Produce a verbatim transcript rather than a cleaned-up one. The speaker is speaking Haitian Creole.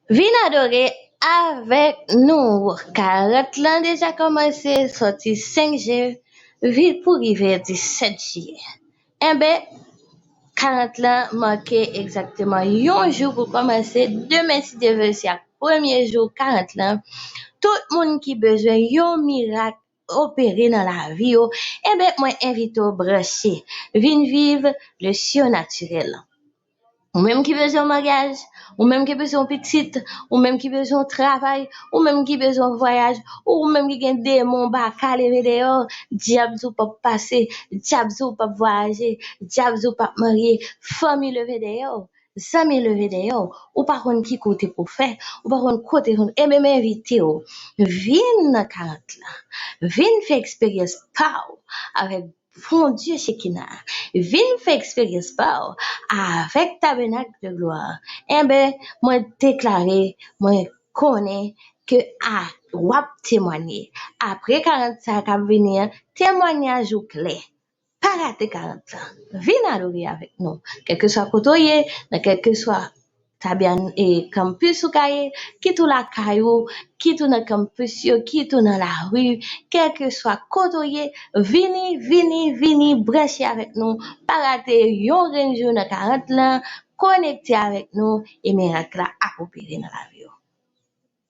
Vin adore avèk nou. Karant lan deja kòmanse sòti senk jen pou rive disèt jiyè. Enben, karant lan manke egzakteman yon jou pou kòmanse. Demen, si Dye vle, se ak premye jou karant lan. Tout moun ki bezwen yon mirak opere nan lavi yo, enben, mwen envite w branche. Vin viv le surnaturel. Ou menm ki bezwen yon maryaj, ou menm ki bezwen yon pitit, ou menm ki bezwen yon travay, ou menm ki bezwen yon vwayaj, ou menm ki gen demon baka leve deyò, dyab di w p ap pase, dyab di w p ap vwayaje, dyab di w p ap marye, fanmi leve deyò, zanmi leve deyò, ou pa konn ki kote pou fè, ou pa konn kote pou, enben m envite w, vin nan karant lan, vin fè eksperyans pa w avèk Bondye Chekina, vin fè eksperyans pa w avèk Tabènak de Glwa. Enben, mwen deklare, mwen konnen ke a, w ap temwanye. Apre karant sa k ap vini an, temwanyaj ou klè. Pa rate karant lan. Vin adore avèk nou. Kèlkeswa kote w ye, nan kèlkeswa tabyan e kanpis ou ka ye, kit ou lakay ou, kit ou nan kanpis yo, kit ou nan lari, kèlkeswa kote w ye, vini, vini, vini, branche avèk nou. Pa rate yon grenn jou nan karant lan, konekte avèk nou, e mirak la ap opere nan lavi.